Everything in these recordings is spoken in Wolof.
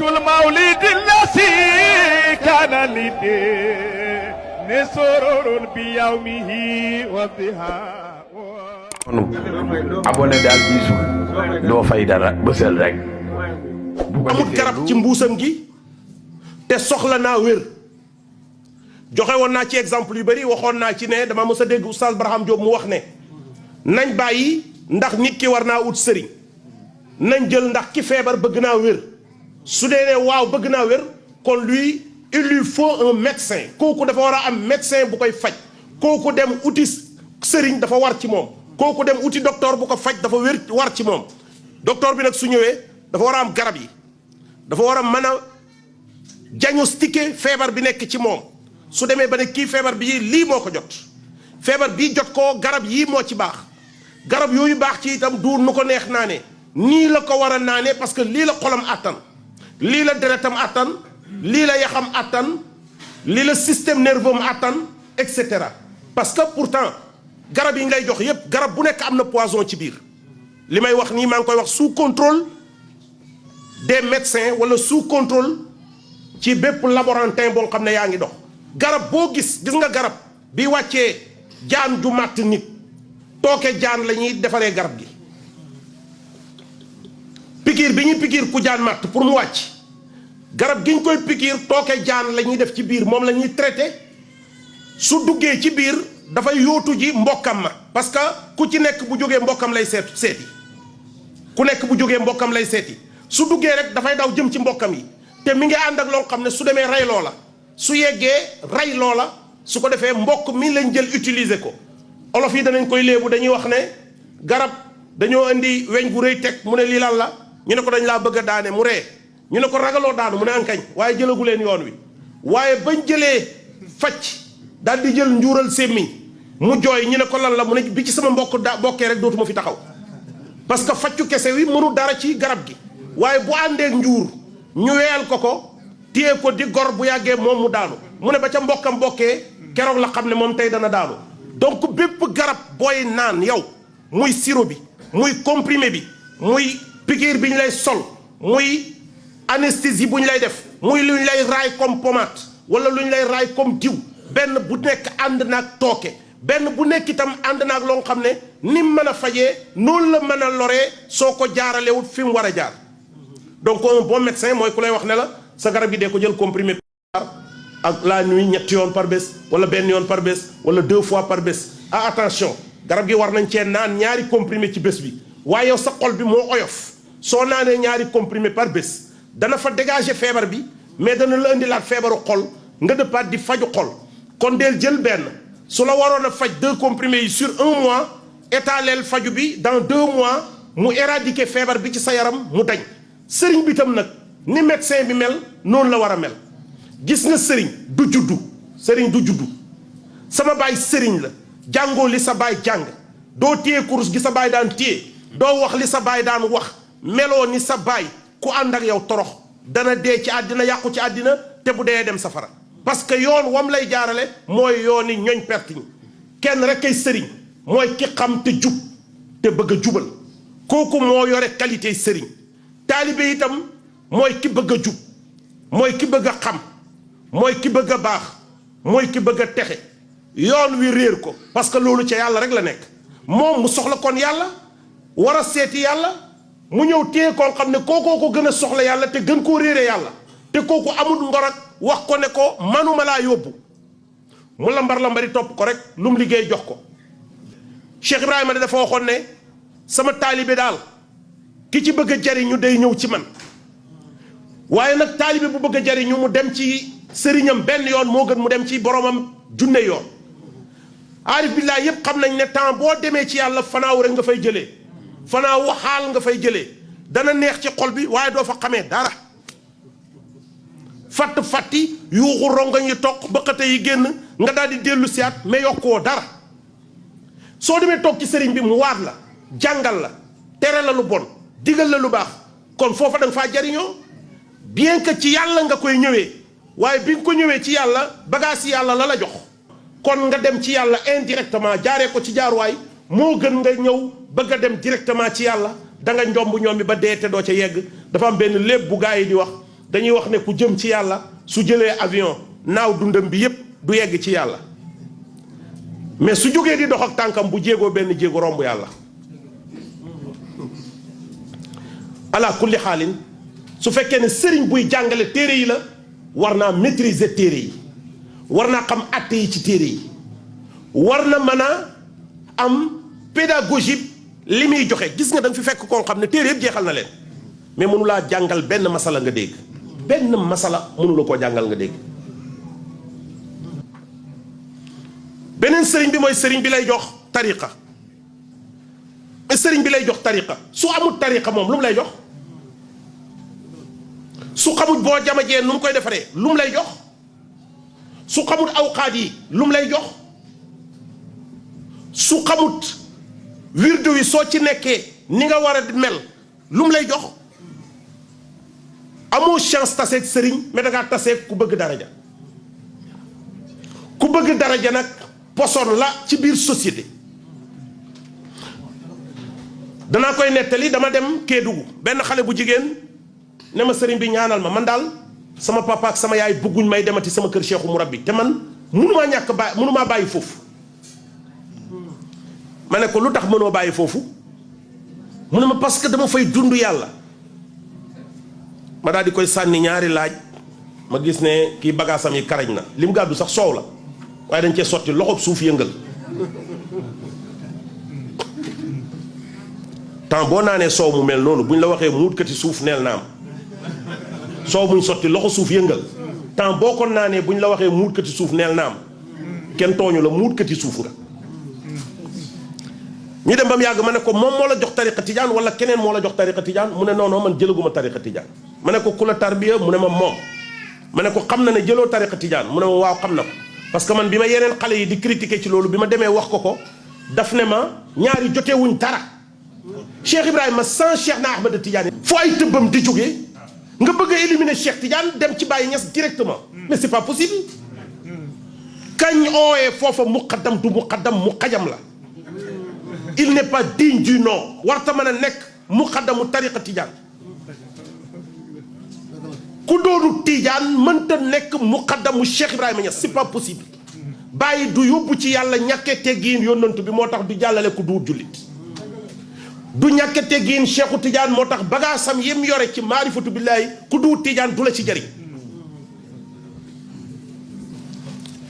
المولد الذي كان لدين سرور بيومه وضحى abonné daal biisul doo fay dara bësal rek amul garab ci mbuusam gi te soxla naa wér joxe woon naa ci exemple yu bari waxoon naa ci ne dama mës a dégg Oustaz Barham Diop mu wax ne nañ bàyyi ndax nit ki war naa ut sëriñ nañ jël ndax ki feebar bëgg naa wér su dee ne waaw bëgg naa wér kon lui il lui faut un médecin kooku dafa war a am médecin bu koy faj kooku dem uti sëriñ dafa war ci moom kooku dem uti docteur bu ko faj dafa wér war ci moom docteur bi nag su ñëwee dafa war a am garab yi dafa war a mën a diagnostiquer feebar bi nekk ci moom su demee ba ne kii feebar bi lii moo ko jot feebar bii jot ko garab yii moo ci baax garab yooyu baax ci itam du nu ko neex naane nii la ko war a naane parce que lii la xolam àttan lii la deretam àttan lii la yaxam àttan lii la système nerveux am àttan et cetera parce que pourtant garab yi ñu lay jox yépp garab bu nekk am na poison ci biir li may wax nii maa ngi koy wax sous contrôle des médecins wala sous contrôle ci bépp laborantin boo xam ne yaa ngi dox garab boo gis nga garab bi wàccee jaan ju màtt nit tooke jaan la ñuy defaree garab gi pikiir bi ñuy pikiir ku jaan màtt pour mu wàcc garab gi ñu koy pikiir tooke jaan la ñuy def ci biir moom la ñuy traité su duggee ci biir dafay yóotu ji mbokkam ma parce que ku ci nekk bu jógee mbokkam lay seeti ku nekk bu jógee mbokkam lay seeti su duggee rek dafay daw jëm ci mbokkam yi te mi ngi ànd ak loo xam ne su demee rey loola su yeggee rey loola su ko defee mbokk mi lañ jël utiliser ko olof yi danañ koy léebu dañuy wax ne garab dañoo indi weñ gu rëy teg mu ne lii lan la ñu ne ko dañ laa bëgg a daane mu ree ñu ne ko ragaloo daanu mu ne ankañ waaye jëlagu leen yoon wi waaye bañ jëlee facc daal di jël njuural sémmiñ mu jooy ñu ne ko lan la mu ne bi ci sama mbokk bokkee rek dootuma fi taxaw parce que faccu kese wi mënu dara ci garab gi waaye bu àndeek njuur ñu weyal ko téye ko di gor bu yàggee moom mu daanu mu ne ba ca mbokkam bokkee keroog la xam ne moom tey dana daanu donc bépp garab booy naan yow muy sirop bi muy comprimé bi muy piqûre bi ñu lay sol muy anesthésie bu ñu lay def muy lu ñu lay raay comme pommade wala lu ñu lay raay comme diw benn bu nekk ànd naag tooke benn bu nekk itam ànd naag loo xam ne ni mu mën a fajee noonu la mën a loree soo ko jaaralewut fi mu war a jaar donc un bon médecin mooy ku lay wax ne la sa garab gi dee ko jël comprimé ak la nuit ñetti yoon par bés wala benn yoon par bés wala 2 fois par bés ah attention garab gi war nañ cee naan ñaari comprimé ci bés bi waaye yow sa xol bi moo oyof soo naanee ñaari comprimé par bés dana fa dégager feebar bi mais dana la indilaat feebaru xol nga dëppaat di faju xol kon deel jël benn su la waroon a faj 2 comprimés yi sur 1 mois étaleel faju bi dans 2 mois mu éradiquer feebar bi ci sa yaram mu dañ sëriñ bi tam nag ni médecin bi mel noonu la war a mel gis nga sëriñ du juddu sama baay sëriñ la jàngoo li sa baay jàng doo téye kurus gi sa baay daan téye doo wax li sa baay daan wax meloo ni sa baay ku ànd ak yow torox dana dee ci àddina yàqu ci àddina te bu dee dem safara parce que yoon wam lay jaarale mooy yooni ñoñ perte ñi kenn rek kay sëriñ mooy ki xam te jub te bëgg a jubal kooku moo yore qualité sëriñ taalibe itam mooy ki bëgg a jub mooy ki bëgg a xam mooy ki bëgg a baax mooy ki bëgg a texe yoon wi réer ko parce que loolu ca yàlla rek la nekk moom mu soxla kon yàlla war a seeti yàlla mu ñëw téye koo xam ne kookoo ko gën a soxla yàlla te gën koo réere yàlla te kooku amul ngor ak wax ko ne ko manuma laa yóbbu mu lambari topp ko rek lu mu liggéey jox ko Cheikh Ibrahima de dafa waxoon ne sama taalibe daal ki ci bëgg a jariñu day ñëw ci man waaye nag taalibe bu bëgg a jariñu mu dem ci sëriñam benn yoon moo gën mu dem ci boromam junne yoon aarif billaah yépp xam nañ ne temps boo demee ci yàlla fanaaw rek nga fay jëlee fanaaw xaal nga fay jëlee dana neex ci xol bi waaye doo fa xamee dara fatti yuuxu rongoñ yi toq bëqate yi génn nga daal di dellu siyaat mais yokkoo dara soo demee toog ci sëriñ bi mu waat la jàngal la tere la lu bon digal la lu baax kon foofa da nga faa jariñoo bien que ci yàlla nga koy ñëwee waaye bi nga ko ñëwee ci yàlla bagaas yi yàlla la jox kon nga dem ci yàlla indirectement jaaree ko ci jaaruwaay moo gën nga ñëw bëgg a dem directement ci yàlla da nga njomb ñoom bi ba dee te doo ca yegg dafa am benn léeb bu gaa yi di wax dañuy wax ne ku jëm ci yàlla su jëlee avion naaw dundam bi yépp du yegg ci yàlla mais su jógee di dox ak tànkam bu jéegoo benn jéego romb yàlla. ala kulli xaalin su fekkee ne sëriñ buy jàngale téere yi la war naa maîtriser téere yi war naa xam atte yi ci téere yi war na mën a am pédagogie li muy joxe. gis nga da nga fi fekk koo xam ne téere yëpp jeexal na leen mais mënu laa jàngal benn masala nga dégg benn masala mënu la koo jàngal nga dégg. beneen sëriñ bi mooy sëriñ bi lay jox tariqa mais sëriñ bi lay jox tariqa su amul tariqa moom lu mu lay jox su xamut boo jamajee nu mu koy defaree lu mu lay jox su xamut awqaat yi lu mu lay jox su xamut wirdu wi soo ci nekkee ni nga war a mel lu mu lay jox amoo chance taseeg sëriñ mais da ngaa taseeg ku bëgg daraja ku bëgg daraja nag poson la ci biir société. danaa koy nettali dama dem Kédougou benn xale bu jigéen ne ma sëriñ bi ñaanal ma man daal sama papa ak sama yaay bëgguñ may demati sama kër Cheikhu Murabbi te man mënumaa ñàkk mënumaa bàyyi foofu. ma ne ko lu tax mënoo bàyyi foofu mu ne ma parce que dama fay dund yàlla. ma daal di koy sànni ñaari laaj ma gis ne kii bagaasam yi karañ na lim gàddu sax soow la waaye dañ cee sotti loxob suuf yëngal. temps boo naanee soow mu mel noonu buñ la waxee muutkati suuf neel naam soow muñ sotti loxo suuf yëngal temps boo ko naanee buñ la waxee muutkati suuf neel naam kenn tooñu la muutkati suuf nga. ñu dem ba mu yàgg ma ne ko moom moo la jox tariqa tijaan wala keneen moo la jox tariqa tijaan mu ne non non man jëlaguma tariqa tijaan. ma ne ko ku la tarbiya mu ne ma moom ma ne ko xam na ne jëloo tariqa tijaan mu ne ma waaw xam na ko parce que man bi ma yeneen xale yi di critiquer ci loolu bi ma demee wax ko daf ne ma ñaari jotewuñ dara. Cheikh Ibrahima sans Cheikh na Ahmed Tidiane. foo ay tëbbam di jógee nga bëgg a éliminer Cheikh Tidiane dem ci Baye Niass directement mais c'est pas possible. kañ ooyee foofa muqaddam du muqaddam mu xajam la. il n'est pas digne du nom warta mën a nekk muqaddamu tariqa Tidiane. ku doonu Tidiane mënta nekk muqaddamu Cheikh Ibrahima Niass c'est pas possible. Baye du yóbbu ci yàlla ñàkkee teggiin yónnantu bi moo tax du jàllale ku duut jullit. du ñàkk teggiin Cheikhu Tidiane moo tax bagaasam yem yore ci maarifatu billaahi ku duut Tidiane du la ci jëriñ.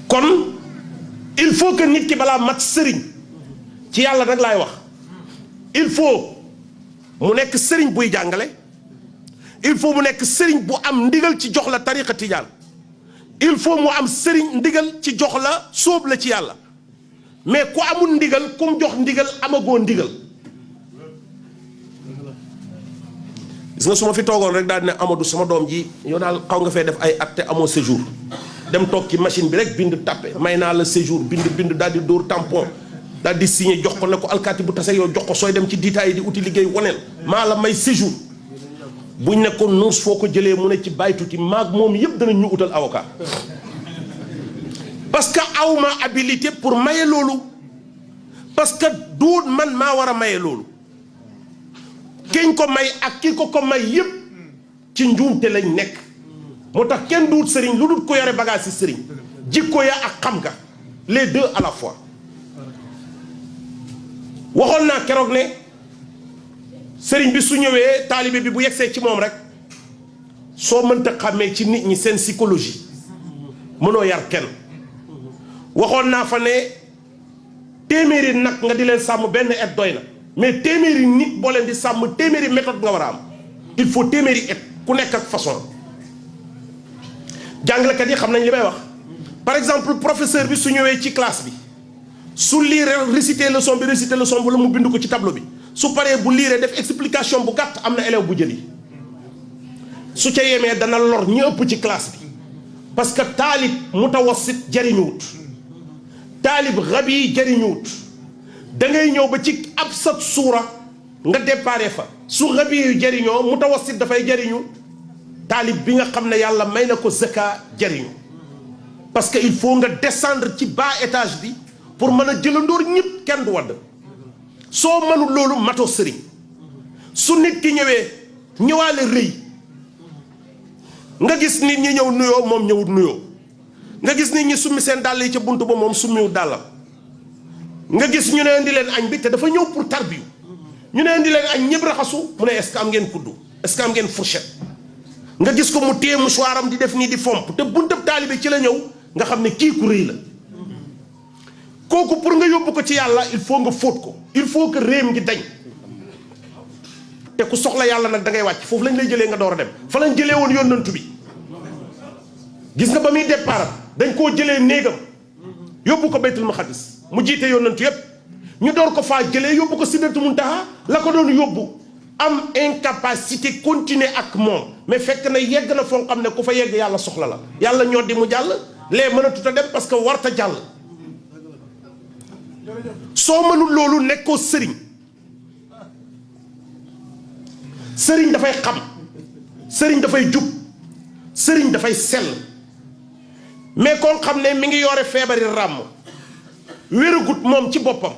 kon il faut que nit ki balaa mat sëriñ ci yàlla nag laay wax il faut mu nekk sëriñ buy jàngale il faut mu nekk sëriñ bu am ndigal ci jox la tariqa Tidiane il faut mu am sëriñ ndigal ci jox la sóob la ci yàlla mais ku amul ndigal ku mu jox ndigal amagoo ndigal. gis nga su ma fi toogoon rek daal di ne Amadou sama doom ji yow daal xaw nga fee def ay at te amoo séjour dem toog ci machine bi rek bind tàppe may naa la séjour bind daal di dóor tampon daal di signé jox ko ne ko alkaati bu tase yow jox ko sooy dem ci diitaay yi di uti liggéey woneel maa la may séjour buñ ne ko nuus foo ko jëlee mu ne ci baytuti maag moom yëpp danañ ñu utal avocat parce que awma habilité pour maye loolu parce que duut man maa war a maye loolu kiñ ko may ak ki ko may yépp ci njuumte lañ nekk moo tax kenn duut sëriñ lu dul ko yore bagage si sëriñ jikko ya ak xam nga les deux à la fois. waxoon naa keroog ne sëriñ bi su ñëwee taalibe bi bu yegsee ci moom rek soo mënta xàmmee ci nit ñi seen psychologie mënoo yar kenn. waxoon naa fa ne téeméeri nag nga di leen sàmm benn et doy na mais téeméeri nit boo leen di sàmm téeméeri méthode nga war a am il faut téeméeri et ku nekk ak façon. jàngalekat yi xam nañ li may wax par exemple professeur bi su ñëwee ci classe bi su liire réciter leçon bi wala mu bind ko ci tableau bi su paree bu liiree def explication bu gàtt am na élève bu jëli su ca yemee dana lor ñi ëpp ci classe bi parce que taalib mutawassit jariñuwut taalib rabi jariñuwut da ngay ñëw ba ci ab sat suura nga déparé fa su rabi yu jariñoo mutawassit dafay jariñu taalib bi nga xam ne yàlla may na ko zaka jariñu parce que il faut nga descendre ci bas étage bi pour mën a jëlandoor ñëpp kenn du wadd soo mënul loolu matoo sëriñ su nit ki ñëwee ñëwaale rëy nga gis nit ñi ñëw nuyoo moom ñëwut nuyoo nga gis nit ñi summi seen dàll yi ca buntu ba moom summiwut dàllam nga gis ñu ne indi leen añ bi te dafa ñëw pour tarbiyu ñu ne indi leen añ ñëpp raxasu mu ne est-ce que am ngeen kuddu est-ce que am ngeen fourchette nga gis ko mu téye mouchoir am di def nii di fomp te buntab taalibe ci la ñëw nga xam ne kii ku rëy la kooku pour nga yóbbu ko ci yàlla il faut nga fóot ko il faut que réem ngi dañ te ku soxla yàlla nag da ngay wàcc foofu lañ lay jëlee nga door a dem fa lañ jëlee woon yónnantu bi gis nga ba muy départ dañ koo jëlee néegam yóbbu ko baytul maqdis mu jiite yónnantu yépp ñu door ko faa jëlee yóbbu ko sidratul muntaha la ko doon yóbbu am incapacité continuer ak moom mais fekk na yegg na foo xam ne ku fa yegg yàlla soxla la yàlla ñoo di mu jàll lee mënatut a dem parce que warta jàll soo mënul loolu nekkoo sëriñ sëriñ dafay xam sëriñ dafay jub sëriñ dafay sell mais koo xam ne mi ngi yore feebari ràmm wéragut moom ci boppam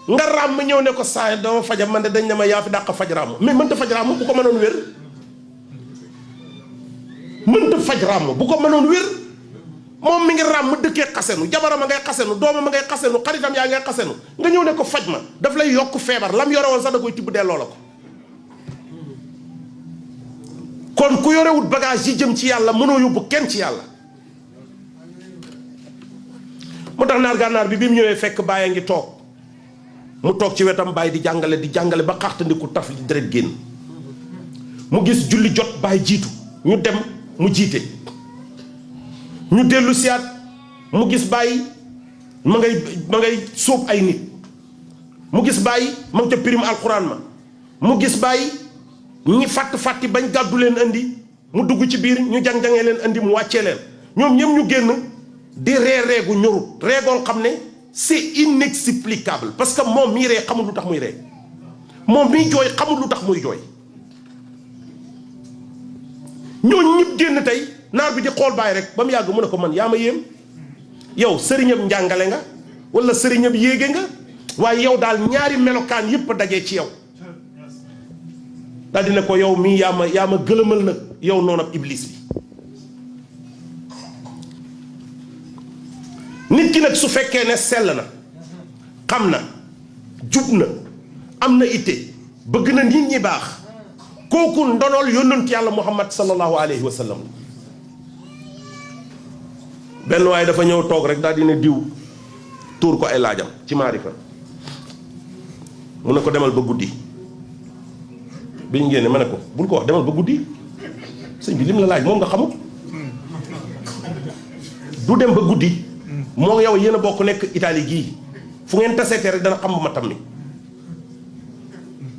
nga ràmm ñëw ne ko saa dama faja man de dañ ne ma yaa fi dàq faj ràmm mais mënta faj ràmm bu ko mënoon wér mënta faj ràmm bu ko mënoon wér moom mi ngi ràmm dëkkee xasenu jabarama ngay xasenu doomama ngay xasenu xaritam yaa ngay xasenu nga ñëw ne ko faj ma daf lay yokk feebar lam yore woon sax da koy tibb delloo la ko kon ku yorewut bagage yi jëm ci yàlla mënoo yóbbu kenn ci yàlla moo tax naar gànnaar bi mu ñëwee fekk bàyyi ngi toog mu toog ci wetam bàyyi di jàngale ba xaxtandiku taf li deret génn mu gis julli jot bàyyi jiitu ñu dem mu jiite ñu dellu siyaat mu gis bàyyi ma ngay sóob ay nit mu gis bàyyi ma ngi ca pirim alxuraan ma mu gis bàyyi ñi fàtti bañ gàddu leen andi mu dugg ci biir ñu jang-jangee leen andi mu wàccee leen ñoom ñëpp ñu génn di reegu ñorut reegoon xam ne c'est inexplicable parce que moom mii ree xamul lu tax muy ree moom mii jooy xamul lu tax muy jooy ñooñu ñëpp génn tey naar bi di xool bàyyi rek ba mu yàgg mu ne ko man yaa ma yéem yow sëriñam njàngale nga wala sëriñam yéege nga waaye yow daal ñaari melokaan yëpp a dajee ci yow daal dina ko yow mii yaa ma gëlëmal nag yow noonu ab iblis bi nit ki nag su fekkee ne sell na xam na jub na am na itte bëgg na nit ñi baax kooku ndonool yónnant yàlla muhammad sallallahu alayhi wa sallam benn waaye dafa ñëw toog rek daal dina diw tuur ko ay laajam ci maarifa mu ne ko demal ba guddi bi ñu génne ma ne ko bul ko wax demal ba guddi sëñ bi lim la laaj moom nga xamut du dem ba guddi moo yow yéen a bokk nekk Italie gii fu ngeen taseete rek dana xam bu ma tam mi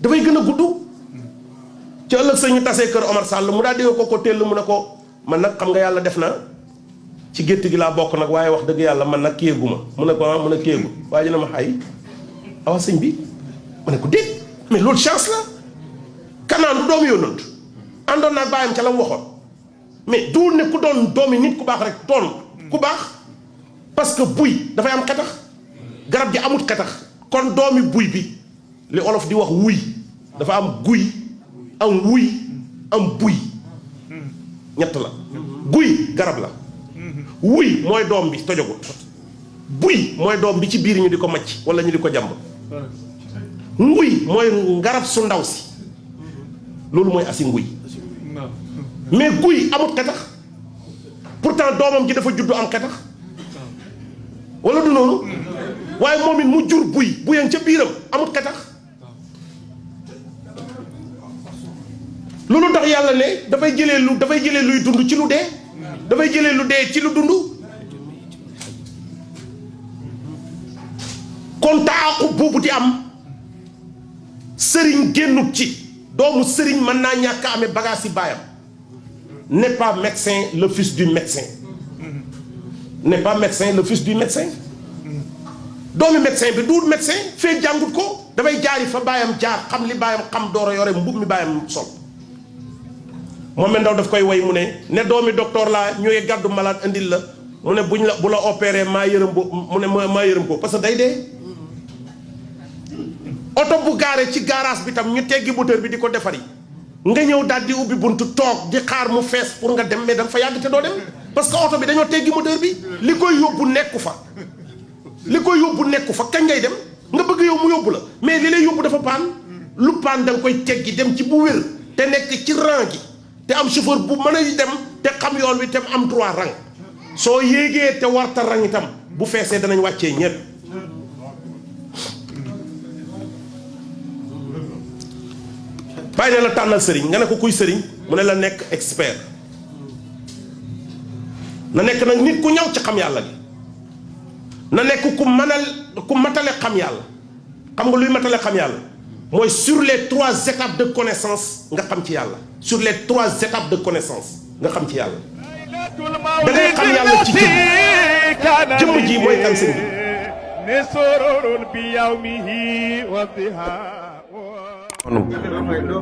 dafay gën a gudd ci ëllëg sa ñu tasee kër Omar Sall mu daal di ko tell mu ne ko man nag xam nga yàlla def na ci gétt gi laa bokk nag waaye wax dëgg yàlla man nag kéegu ma mu ne ko mu ne kéegu waaye dina ma xay awa sëñ bi mu ne ko déet mais loolu chance la kanaan du doomu yónnant àndoon naa bàyyam ca la mu waxoon mais duul ne ku doon doomi nit ku baax rek doon ku baax parce que buy dafay am xetax garab gi amut xetax kon doomi buy bi li olof di wax wuy dafa am guy am wuy am buy ñett la guy garab la wuy mooy doom bi tojogut buy mooy doom bi ci biir ñu di ko macc wala ñu di ko jàmb nguy mooy ngarab su ndaw si loolu mooy asi nguy mais guy amut xetax pourtant doomam ji dafa juddu am xetax wala du noonu waaye moom it mu jur buyan ca biiram amut xetax loolu tax yàlla ne dafay jëlee luy dund ci lu dee dafay jëlee lu dee ci lu dund kon taaqub boobu di am sëriñ génnut ci doomu sëriñ mën naa ñàkk a amee bagage yi baayam n'est pas médecin le fils du médecin n'est pas médecin le fils du médecin doomi médecin bi duut médecin fee jàngut ko dafay jaari fa baayam jaar xam li baayam xam door a yore mbub mi baayam sol moom ndaw daf koy way mu ne doomi docteur laa ñooy gàddu malade indil la mu ne bu la opéré maa yërëm mu ne maa yërëm ko parce que day dee oto bu gaare ci garage bi tam ñu teggi moteur bi di ko defari nga ñëw daal di ubbi buntu toog di xaar mu fees pour nga dem mais da nga fa yàgg te doo dem parce que oto bi dañoo teggi moteur bi li koy yóbbu nekku fa kañ ngay dem nga bëgg yow mu yóbbu la mais li lay yóbbu dafa paan lu paan da nga koy teggi dem ci bu wér te nekk ci rang gi te am chauffeur bu mën a dem te xam yoon wi te am droit rang soo yéegee te warta rang itam bu feesee danañ wàccee ñëpp bàyyi ne la tànnal sëriñ nga ne ko kuy sëriñ mu ne la nekk expert na nekk nag nit ku ñaw ci xam yàlla gi na nekk ku matale xam yàlla xam nga luy matale xam yàlla mooy sur les 3 étapes de connaissance nga xam ci yàlla sur les 3 étapes de connaissance nga xam ci yàlla da ngay xam yàlla ci jëmm ji mooy kan sëñ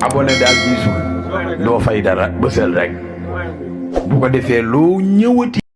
abonné daal diisul doo fay dara bësal rek bu ko defee loo ñëwati